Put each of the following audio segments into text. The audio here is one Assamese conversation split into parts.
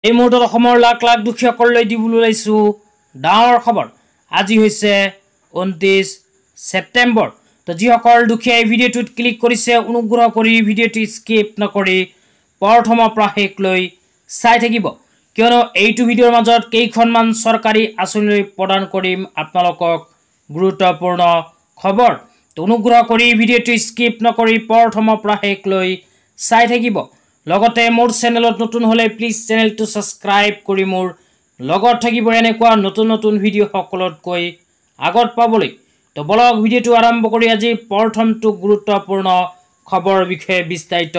এই মুহূৰ্তত অসমৰ লাখ লাখ দুখীয়াসকললৈ দিবলৈ ওলাইছোঁ ডাঙৰ খবৰ। আজি হৈছে 29 ছেপ্টেম্বৰ। তো যিসকল দুখীয়াই ভিডিঅ'টোত ক্লিক কৰিছে, অনুগ্ৰহ কৰি ভিডিঅ'টো স্কিপ নকৰি প্ৰথমৰ পৰা শেষ লৈ চাই থাকিব, কিয়নো এইটো ভিডিঅ'ৰ মাজত কেইখনমান চৰকাৰী আঁচনিলৈ প্ৰদান কৰিম আপোনালোকক গুৰুত্বপূৰ্ণ খবৰ। তো অনুগ্ৰহ কৰি ভিডিঅ'টো স্কিপ নকৰি প্ৰথমৰ পৰা শেষ লৈ চাই থাকিব। লগতে মোৰ চেনেলত নতুন হ'লে প্লিজ চেনেলটো ছাবস্ক্ৰাইব কৰি মোৰ লগত থাকিব এনেকুৱা নতুন নতুন ভিডিঅ' সকলোতকৈ আগত পাবলৈ। তো বলক ভিডিঅ'টো আৰম্ভ কৰি আজি প্ৰথমটো গুৰুত্বপূৰ্ণ খবৰৰ বিষয়ে বিস্তাৰিত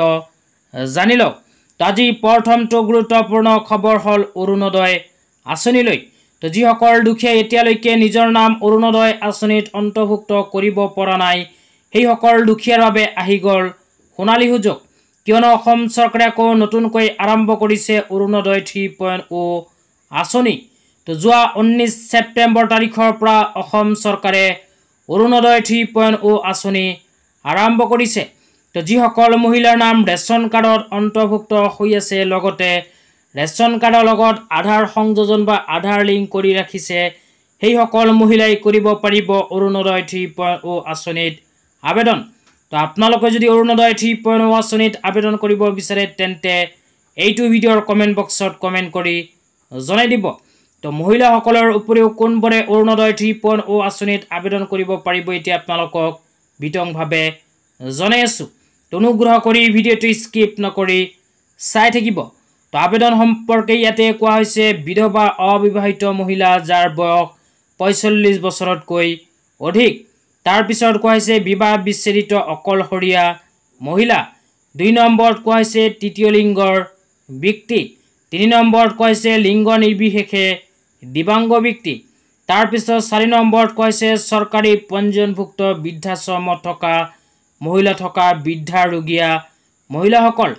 জানি লওক। তো আজি প্ৰথমটো গুৰুত্বপূৰ্ণ খবৰ হ'ল অৰুণোদয় আঁচনিলৈ। তো যিসকল দুখীয়াই এতিয়ালৈকে নিজৰ নাম অৰুণোদয় আঁচনিত অন্তৰ্ভুক্ত কৰিব পৰা নাই, সেইসকল দুখীয়াৰ বাবে আহি গ'ল সোণালী সুযোগ। কিয়নো অসম চৰকাৰে আকৌ নতুনকৈ আৰম্ভ কৰিছে অৰুণোদয় 3.0 আঁচনি। তো যোৱা 19 ছেপ্টেম্বৰ তাৰিখৰ পৰা অসম চৰকাৰে অৰুণোদয় 3.0 আঁচনি আৰম্ভ কৰিছে। তো যিসকল মহিলাৰ নাম ৰেচন কাৰ্ডত অন্তৰ্ভুক্ত হৈ আছে, লগতে ৰেচন কাৰ্ডৰ লগত আধাৰ সংযোজন বা আধাৰ লিংক কৰি ৰাখিছে, সেইসকল মহিলাই কৰিব পাৰিব অৰুণোদয় 3.0 আঁচনিত আবেদন। তো আপোনালোকে যদি অৰুণোদয় 3.0 আঁচনিত আবেদন কৰিব বিচাৰে, তেন্তে এইটো ভিডিঅ'ৰ কমেণ্ট বক্সত কমেণ্ট কৰি জনাই দিব। তো মহিলাসকলৰ উপৰিও কোনবোৰে অৰুণোদয় 3.0 আঁচনিত আবেদন কৰিব পাৰিব, এতিয়া আপোনালোকক বিতংভাৱে জনাই আছোঁ। অনুগ্ৰহ কৰি ভিডিঅ'টো স্কিপ নকৰি চাই থাকিব। তো আবেদন সম্পৰ্কে ইয়াতে কোৱা হৈছে, বিধৱা অবিবাহিত মহিলা যাৰ বয়স 45 বছৰতকৈ অধিক। তাৰপিছত কোৱা হৈছে বিবাহ বিচ্ছেদিত অকলশৰীয়া মহিলা। 2 নম্বৰত কোৱা হৈছে তৃতীয় লিংগৰ ব্যক্তি। 3 নম্বৰত কোৱা হৈছে লিংগ নিৰ্বিশেষে দিব্যাংগ ব্যক্তি। তাৰপিছত 4 নম্বৰত কোৱা হৈছে চৰকাৰী পঞ্জীয়নভুক্ত বৃদ্ধাশ্ৰমত থকা মহিলা থকা বৃদ্ধা ৰোগীয়া মহিলাসকল।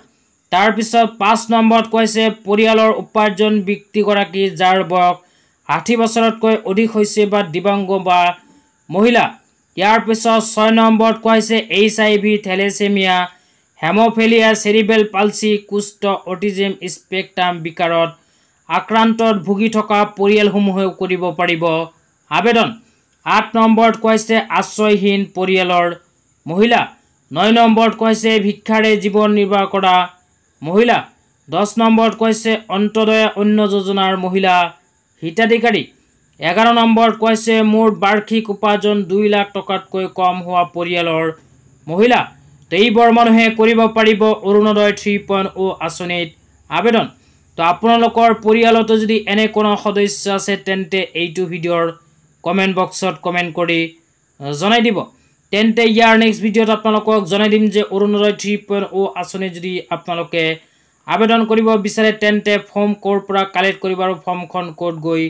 তাৰপিছত 5 নম্বৰত কৈছে পৰিয়ালৰ উপাৰ্জন ব্যক্তিগৰাকী যাৰ বয়স 60 বছৰতকৈ অধিক হৈছে বা দিব্যাংগ বা মহিলা। ইয়াৰ পিছত 6 নম্বৰত কোৱা হৈছে HIV, thalassemia, haemophilia, cerebral palsy, কুষ্ঠ, অটিজিম স্পেকট্ৰাম বিকাৰত আক্ৰান্তত ভুগি থকা পৰিয়ালসমূহেও কৰিব পাৰিব আবেদন। 8 নম্বৰত কোৱা হৈছে আশ্ৰয়হীন পৰিয়ালৰ মহিলা। 9 নম্বৰত কোৱা হৈছে ভিক্ষাৰে জীৱন নিৰ্বাহ কৰা মহিলা। 10 নম্বৰত কৈছে অন্তোদয় অন্ন যোজনাৰ মহিলা হিতাধিকাৰী। 11 নম্বৰত কৈছে মোৰ বাৰ্ষিক উপাৰ্জন 2 লাখ টকাতকৈ কম হোৱা পৰিয়ালৰ মহিলা। তো এইবোৰ মানুহে কৰিব পাৰিব অৰুণোদয় 3.0 আঁচনিত আবেদন। তো আপোনালোকৰ পৰিয়ালতো যদি এনে কোনো সদস্য আছে, তেন্তে এইটো ভিডিঅ'ৰ কমেণ্ট বক্সত কমেণ্ট কৰি জনাই দিব। তেন্তে ইয়াৰ নেক্সট ভিডিঅ'ত আপোনালোকক জনাই দিম যে অৰুণোদয় 3.0 আঁচনি যদি আপোনালোকে আবেদন কৰিব বিচাৰে, তেন্তে ফৰ্ম ক'ৰ পৰা কালেক্ট কৰিব আৰু ফৰ্মখন ক'ত গৈ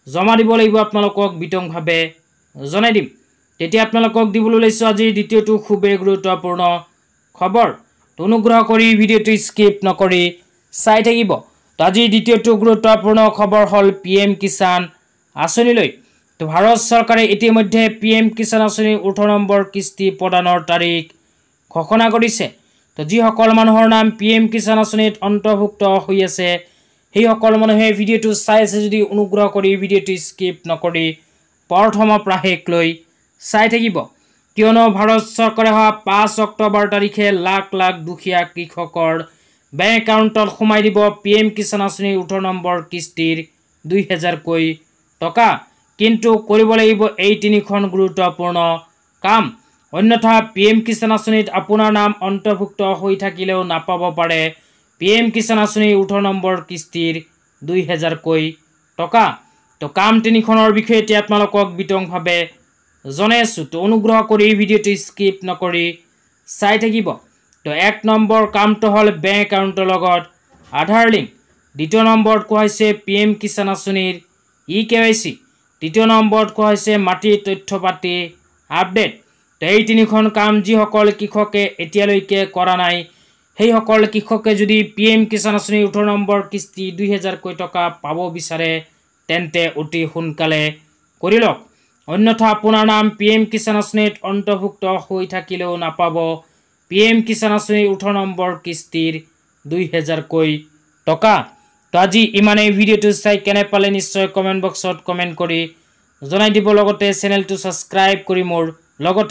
জমা দিব লাগিব আপোনালোকক বিতংভাৱে জনাই দিম। তেতিয়া আপোনালোকক দিবলৈ লৈছোঁ আজিৰ দ্বিতীয়টো খুবেই গুৰুত্বপূৰ্ণ খবৰ। অনুগ্ৰহ কৰি ভিডিঅ'টো স্কিপ নকৰি চাই থাকিব। তো আজিৰ দ্বিতীয়টো গুৰুত্বপূৰ্ণ খবৰ হ'ল PM Kisan আঁচনিলৈ। তো ভাৰত চৰকাৰে ইতিমধ্যে PM Kisan আঁচনিৰ 18 নম্বৰ কিস্তি প্ৰদানৰ তাৰিখ ঘোষণা কৰিছে। তো যিসকল মানুহৰ নাম PM Kisan আঁচনিত অন্তৰ্ভুক্ত হৈ আছে, সেইসকল মানুহে ভিডিঅ'টো চাই আছে যদি অনুগ্ৰহ কৰি ভিডিঅ'টো স্কিপ নকৰি প্ৰথমৰ পৰা শেষ লৈ চাই থাকিব, কিয়নো ভাৰত চৰকাৰে অহা 5 অক্টোবৰ তাৰিখে লাখ লাখ দুখীয়া কৃষকৰ বেংক একাউণ্টত সোমাই দিব PM Kisan আঁচনিৰ 18 নম্বৰ কিস্তিৰ 2000কৈ টকা। কিন্তু কৰিব লাগিব এই তিনিখন গুৰুত্বপূৰ্ণ কাম, অন্যথা PM Kisan আঁচনিত আপোনাৰ নাম অন্তৰ্ভুক্ত হৈ থাকিলেও নাপাব পাৰে PM Kisan আঁচনিৰ 18 নম্বৰ কিস্তিৰ 2000কৈ টকা। তো কাম তিনিখনৰ বিষয়ে এতিয়া আপোনালোকক বিতংভাৱে জনাই আছোঁ। তো অনুগ্ৰহ কৰি ভিডিঅ'টো স্কিপ নকৰি চাই থাকিব। তো 1 নম্বৰ কামটো হ'ল বেংক একাউণ্টৰ লগত আধাৰ লিংক। দ্বিতীয় নম্বৰত কোৱা হৈছে PM Kisan আঁচনিৰ eKYC। তৃতীয় নম্বৰত কোৱা হৈছে মাটিৰ তথ্য পাতি আপডেট। তো এই তিনিখন কাম যিসকল কৃষকে এতিয়ালৈকে কৰা নাই, সেইসকল কৃষকে যদি PM Kisan আঁচনিৰ 18 নম্বৰ কিস্তি 2000কৈ টকা পাব বিচাৰে, তেন্তে অতি সোনকালে কৰি লওক, অন্যথা আপোনাৰ নাম PM Kisan আঁচনিত অন্তৰ্ভুক্ত হৈ থাকিলেও নাপাব PM Kisan আঁচনিৰ 18 নম্বৰ কিস্তিৰ 2000কৈ টকা। তো আজি ইমানেই। ভিডিঅ'টো চাই কেনে পালে নিশ্চয় কমেণ্ট বক্সত কমেণ্ট কৰি জনাই দিব, লগতে চেনেলটো ছাবস্ক্ৰাইব কৰি মোৰ লগত।